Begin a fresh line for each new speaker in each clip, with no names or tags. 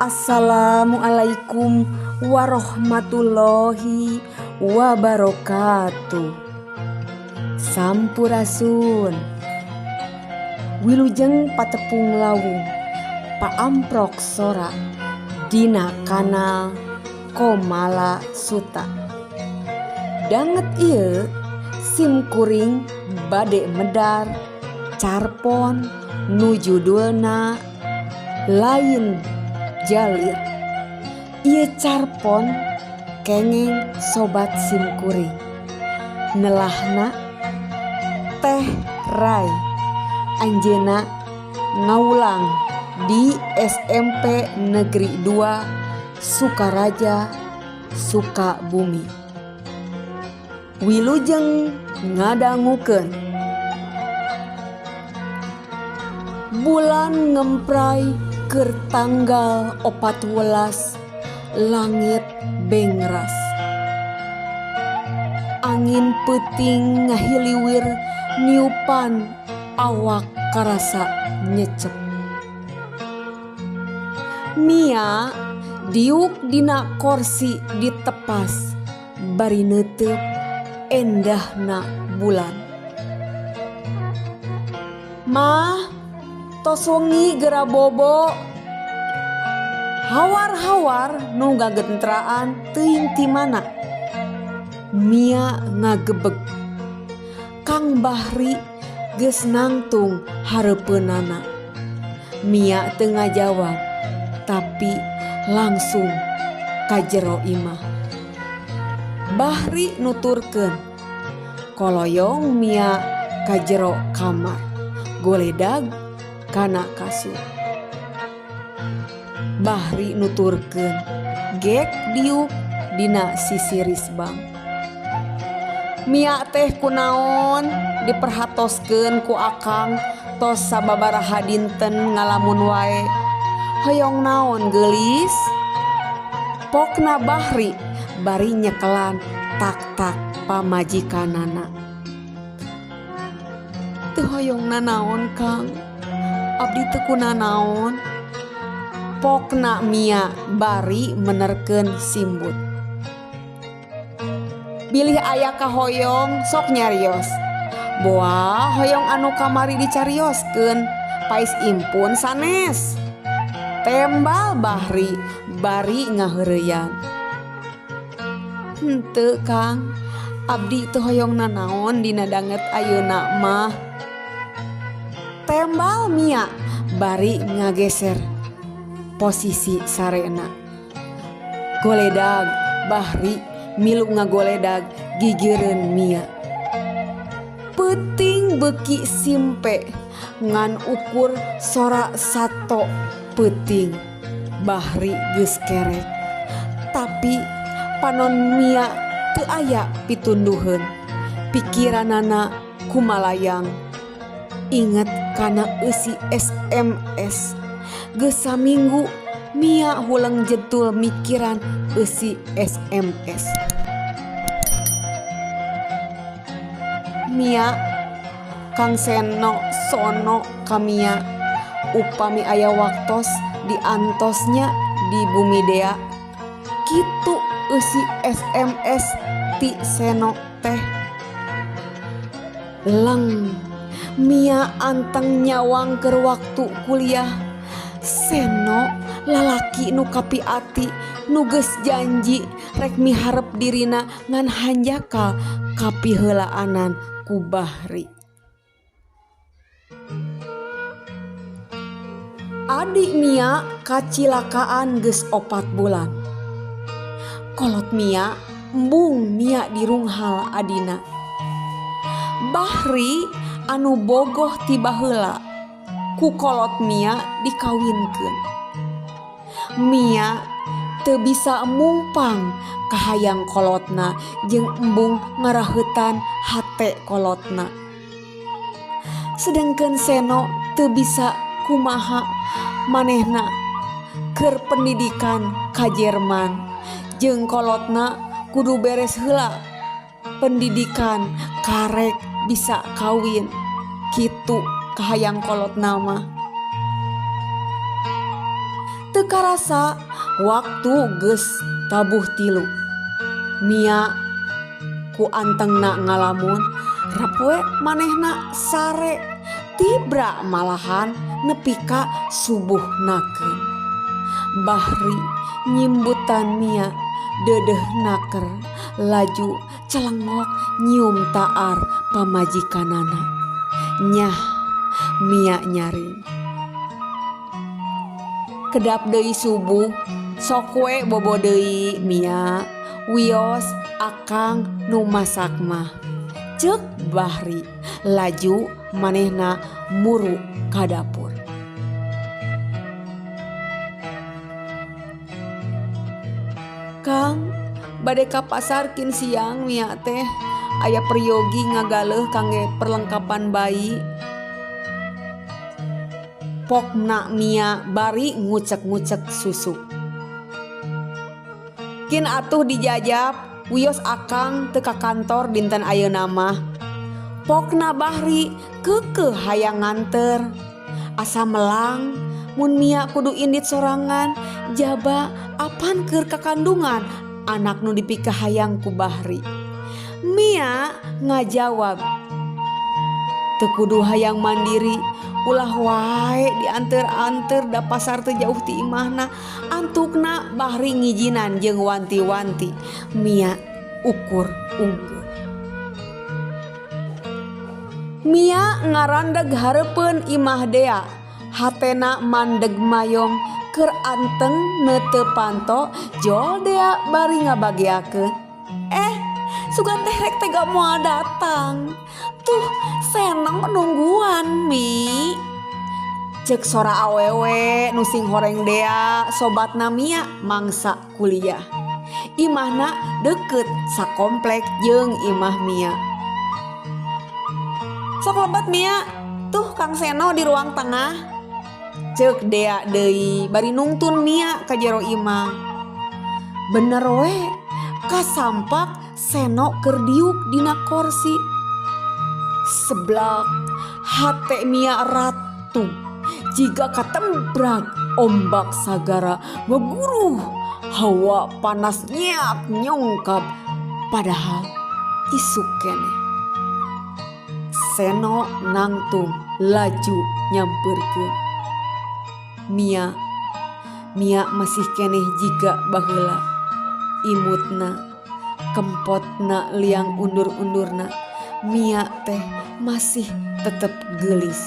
Assalamualaikum warahmatullahi wabarakatuh. Sampurasun. Wilujeng patepung lawung paamprok sora dina kanal Komala Suta. Danget ieu sim kuring bade medar carpon nu judulna Lain Jalir. Ieu carpon kengeng sobat simkuring. Nelahna Teh Rai anjeunna ngawulang di SMP Negeri 2 Sukaraja Sukabumi. Wilujeng ngadangukeun. Bulan ngempray keur tanggal 14 langit bengras. Angin peuting ngahiliwir niupan awak karasa nyecep. Mia diuk dina korsi ditepas bari neuteup endahna bulan. Mah tos wengi geura bobo. Hawar-hawar nu ngagentraan teuing ti mana. Mia ngagebeg. Kang Bahri geus nangtung hareupeunana. Mia teu ngajawab tapi langsung ka jero imah. Bahri nuturkeun. Koloyong Mia ka jero kamar. Goledag kana kasur. Bahri nuturkeun gek diuk dina sisi risbang. Mia teh kunaon diperhatoskeun ku akang tos sababaraha dinten ngalamun wae. Hoyong naon geulis? Pokna Bahri bari nyekelan tak-tak pamajikanana. Teu hoyong nanaon Kang, abdi teu kunanaon. Pokna Mia bari menerkeun simbut. Bilih aya kahoyong sok nyarios. Boa hoyong anu kamari dicarioskeun, pais impun sanes. Tembal Bahri bari ngaheureyan. Henteu Kang, abdi teu hoyong nanaon dina danget ayeuna mah. Tembal Mia bari ngageser posisi sarena. Goledag Bahri milu ngagoledag gigireun Mia. Peuting beuki simpe ngan ukur sora sato peuting Bahri geus kerek. Tapi panon Mia teu aya pitunduheun. Pikiranana kumalayang. Inget kana eusi SMS. Geus saminggu Mia huleng jetul mikiran eusi SMS. Mia Kang Seno sono ka Mia upami aya waktos diantosnya di bumi dea. Kitu eusi SMS ti Seno teh. Leng Mia anteng nyawang keur waktu kuliah. Seno lalaki nu kapiati nu geus janji rek miharep dirina ngan hanjakal kapiheulaanan ku Bahri. Adik Mia kacilakaan geus 4 bulan. Kolot Mia embung Mia dirunghal adina. Bahri anu bogoh ti baheula ku kolot Mia dikawinkeun. Mia teu bisa mungpang kahayang kolotna jeung embung ngaraheutan hate kolotna. Sedengkeun Seno teu bisa kumaha manehna keur pendidikan ka Jerman jeung kolotna kudu beres heula pendidikan karek bisa kawin kitu kahayang kolotna mah. Teu Teu karasa waktu geus tabuh tilu. Mia ku antengna ngalamun rap we manehna sare tibra malahan nepi ka subuh nakeun. Bahri nyimbutan Mia deudeuh naker laju celengok nyium taar pamajikanana. Nyah Mia nyaring. Kedap deui subuh sok we bobo deui Mia wios akang nu masak mah. Ceuk Bahri laju manehna muru ka dapur. Kang bade ka pasar kin siang Mia teh aya peryogi ngagaleuh kangge perlengkapan bayi. Pokna Mia bari ngucek-ngucek susu. Kin atuh dijajab wios akang teu ka kantor dinten ayeuna mah. Pokna Bahri keukeuh hayang nganter. Asa melang mun Mia kudu indit sorangan jaba apan keur kakandungan anak nu dipikahayang ku Bahri. Mia ngajawab teu kudu hayang mandiri ulah wae dianter-anter da pasar teu jauh ti imahna. Antukna Bahri ngijinan jeung wanti-wanti. Mia ukur unggul. Mia ngarandeg hareupeun imah Dea. Hatena mandeg mayong keur anteng neuteup panto jol Dea bari ngabageakeun. Sugan teh rek tega moal datang. Tuh seneng nungguan Mi. Ceuk sora awewe nu sing horeng Dea sobatna Mia mangsa kuliah. Imahna deukeut sakomplek jeung imah Mia. Sok lebat Mia, tuh Kang Seno di ruang tengah. Ceuk Dea deui bari nungtun Mia ka jero imah. Bener we, kasampak Seno keur diuk dina korsi. Seblak hate Mia ratu jiga katembrak ombak sagara ngeguruh hawa panas nyiak nyongkap padahal isuk keneh. Seno nangtung laju nyampeurkeun. Mia Mia masih keneh jiga baheula. Imutna kempotna liang undur-undurna Mia teh masih tetep geulis.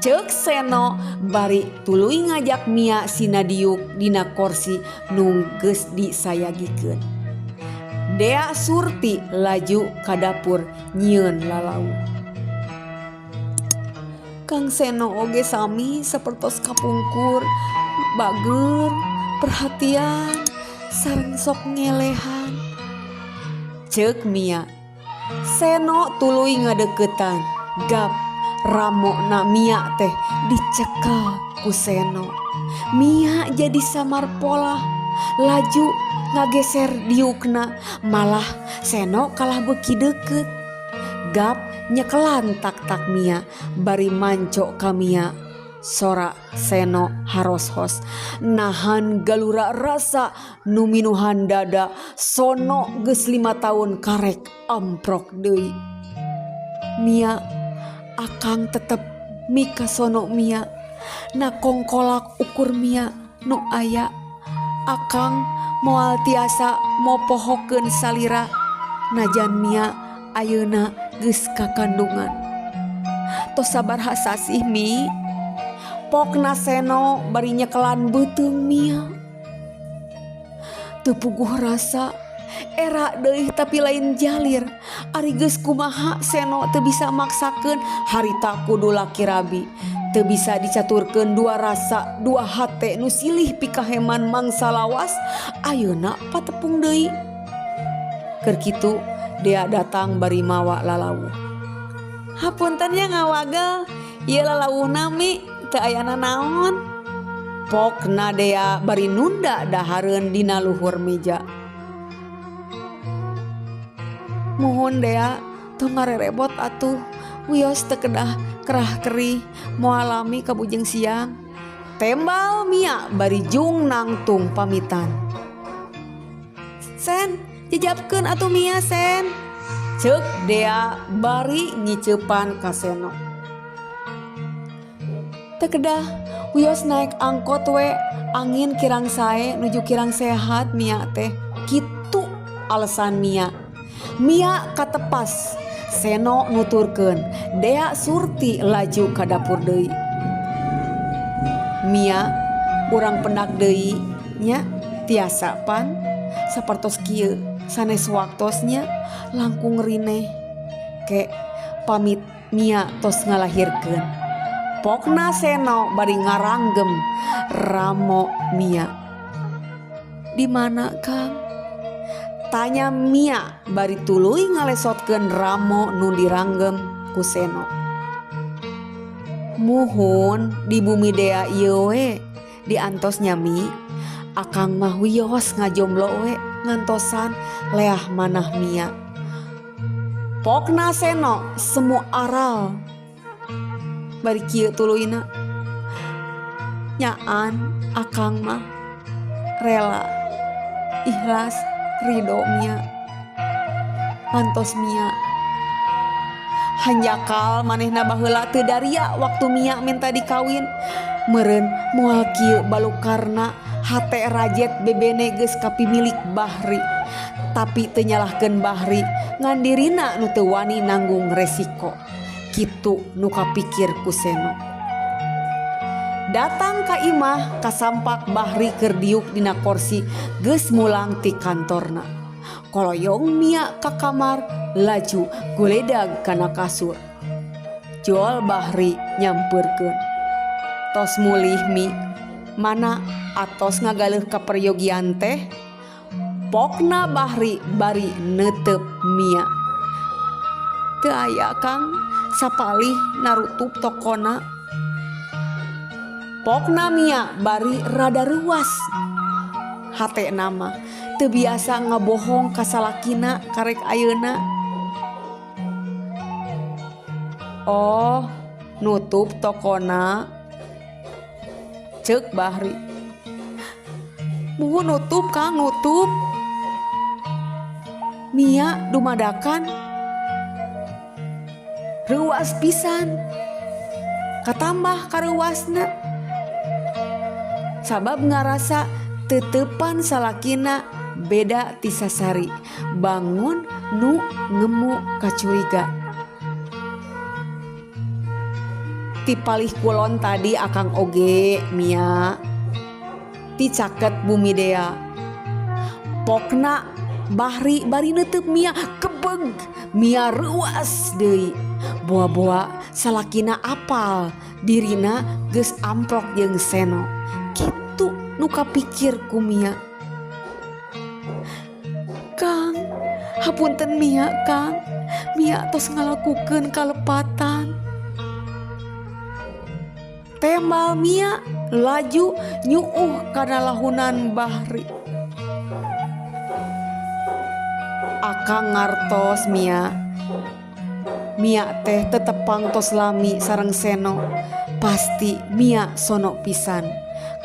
Ceuk Seno bari tuluy ngajak Mia sina diuk dina korsi nu geus disayagikeun. Dea Surti laju ka dapur nyieun lalauh. Kang Seno oge sami sapertos kapungkur, bageur, perhatian, sareng sok ngelehan. Ceuk Mia. Seno tuluy ngadeuketan, gap ramona Mia teh dicekel ku Seno. Mia jadi samar polah, laju ngageser diukna, malah Seno kalah beuki deukeut. Gap nyekelan tak-tak Mia bari manco ka Mia. Sora Seno haros-hos nahan galura rasa nu minuhan dada sono geus 5 tahun karek amprok deui. Mia akang tetep mika sono Mia na kongkolak ukur Mia nu aya. Akang moal tiasa mopohokeun salira najan Mia ayeuna geus kakandungan. Tos sabaraha sasih Mi. Pokna Seno bari nyekelan beuteung Mia. Teu puguh rasa era deui tapi lain jalir. Ari geus kumaha Seno teu bisa maksakeun harita kudu laki rabi. Teu bisa dicaturkeun dua rasa dua hate nu silih pikaheman mangsa lawas ayeuna patepung deui. Keur kitu Dea datang bari mawa lalawuh. Hapunten nya ngawagel, ieu lalawuhna Mi teu ayana naon. Pokna Dea bari nunda dahareun dina luhur meja. Muhun Dea tong ngarerebot atuh, wios teu kedah kerah kerih moal lami kabujeng siang. Tembal Mia bari jung nangtung pamitan. Sen, jejapkeun atuh Mia sen. Ceuk Dea bari ngiceupan ka Seno. Teu kedah wios naek angkot we angin kirang sae nuju kirang sehat Mia teh. Kitu alesan Mia. Mia katepas Seno nuturkeun. Dea Surti laju ka dapur deui. Mia urang pendak deui nya tiasa pan sapertos kieu sanes waktos nya langkung rineh ke pamit Mia tos ngalahirkeun. Pokna Seno bari ngaranggem ramo Mia. Di mana Kang? Tanya Mia bari tuluy ngalesotkeun ramo nu diranggem ku Seno. Muhun di bumi Dea ieu we diantos nya Mi. Akang mah wios ngajomblo we ngantosan leah manah Mia. Pokna Seno semu aral bari kieu tuluyna. Nyaan akang mah rela ikhlas ridho Mia ngantos Mia. Hanjakal manehna baheula teu daria waktu Mia minta dikawin. Meureun moal kieu balukarna hate rajet bebene geus kapimilik Bahri. Tapi teu nyalahkeun Bahri ngan dirina nu teu wani nanggung resiko. Kitu nu kapikir ku Seno. Datang ka imah kasampak Bahri keur diuk dina korsi geus mulang ti kantorna. Koloyong Mia ka kamar laju guledag kana kasur. Jol Bahri nyampeurkeun. Tos mulih Mi, mana atos ngagaleuh kaperyogian teh? Pokna Bahri bari neuteup Mia. Teu aya Kang, sapalih narutup tokona. Pokna Mia bari rada reuas. Hatena mah teu biasa ngabohong ka salakina karek ayeuna. Oh, nutup tokona. Ceuk Bahri. Muhun nutup Kang, nutup. Mia dumadakan reuas pisan. Katambah kareuasna. Sabab ngarasa teuteupan salakina beda ti sasari. Bangun nu ngemu kacuriga. Ti palih kulon tadi akang oge Mia. Ti caket bumi Dea. Pokna Bahri bari neuteub Mia kebeg. Mia reuas deui. Boa-boa salakina apal dirina geus amprok jeung Seno. Kitu nu kapikir ku Mia. Kang, hapunten Mia Kang. Mia tos ngalakukeun kalepatan. Tembal Mia laju nyuuh kana lahunan Bahri. Akang ngartos Mia. Mia teh tetepang tos lami sareng Seno. Pasti Mia sono pisan.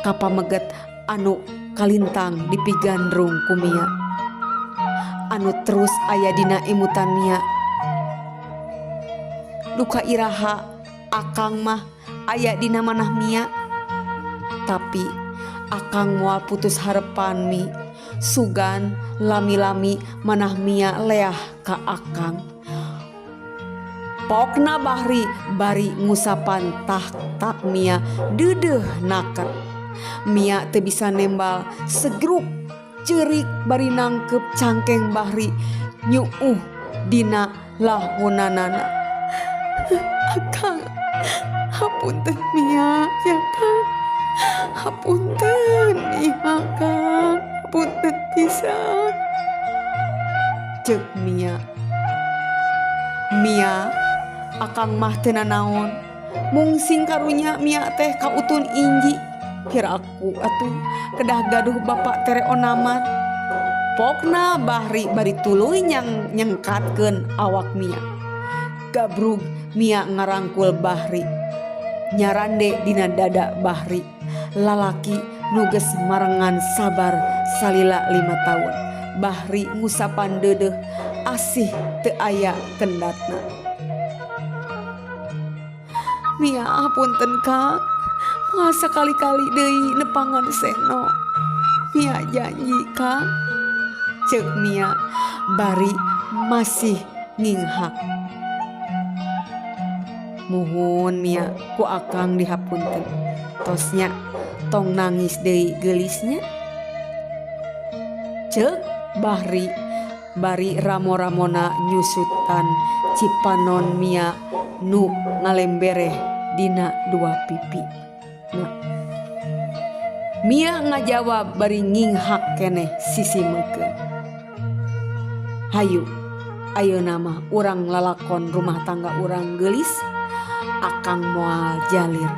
Kapameget anu kalintang dipigandrung ku Mia. Anu terus aya dina imutan Mia. Duka iraha akang mah aya dina manah Mia. Tapi akang moal putus harepan Mi. Sugan lami-lami manah Mia leah ka akang. Pokna Bahri bari ngusapan tak Mia deudeuh naker. Mia teu bisa nembal segruk ceurik bari nangkep cangkeng Bahri nyuuh dina lahunanana. Akang, hapunten Mia ya Kang. Hapunten Mia Kang, hapunten pisan. Ceuk Mia. Mia, akang mah teu nanaon. Mungsing karunya Mia teh kautun inji. Piraku atuh kedah gaduh bapak tere onaman. Pokna Bahri bari tuluy nyengkatkeun awak Mia. Gabrug Mia ngarangkul Bahri. Nyarande dina dada Bahri. Lalaki nu geus marengan sabar salila lima taun. Bahri ngusapan deudeuh asih teu aya kendatna. Mia punten Kang, moal sakali-kali deui nepangan Seno. Mia janji Kang, ceuk Mia bari masih nginghak. Muhun Mia ku akang dihapunten. Tos nya tong nangis deui geulis nya. Ceuk Bahri bari ramo-ramona nyusutan cipanon Mia nu ngalembereh dina dua pipi. Nah. Mia ngajawab bari nginghak keneh sisi meukeun. Hayu ayeuna mah urang lalakon rumah tangga urang geulis. Akang moal jalir,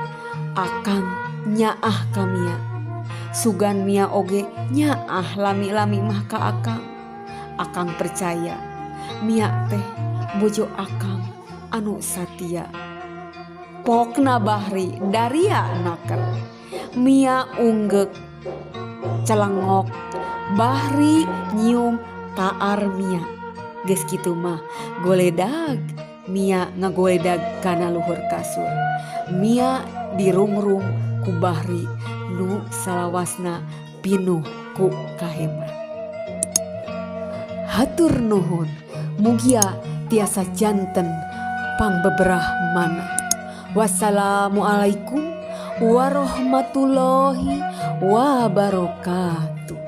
akang nyaah ka Mia. Sugan Mia oge nyaah lami-lami mah ka akang. Akang percaya Mia teh bojo akang anu satia. Pokna Bahri daria naker. Mia unggeuk celengok. Bahri nyium taar Mia. Geus kitu mah goledag Mia ngagoledag kana luhur kasur. Mia dirungrung ku Bahri nu salawasna pinuh ku kahemat. Hatur nuhun mugia tiasa janten pangbeberah manah. Wassalamualaikum warahmatullahi wabarakatuh.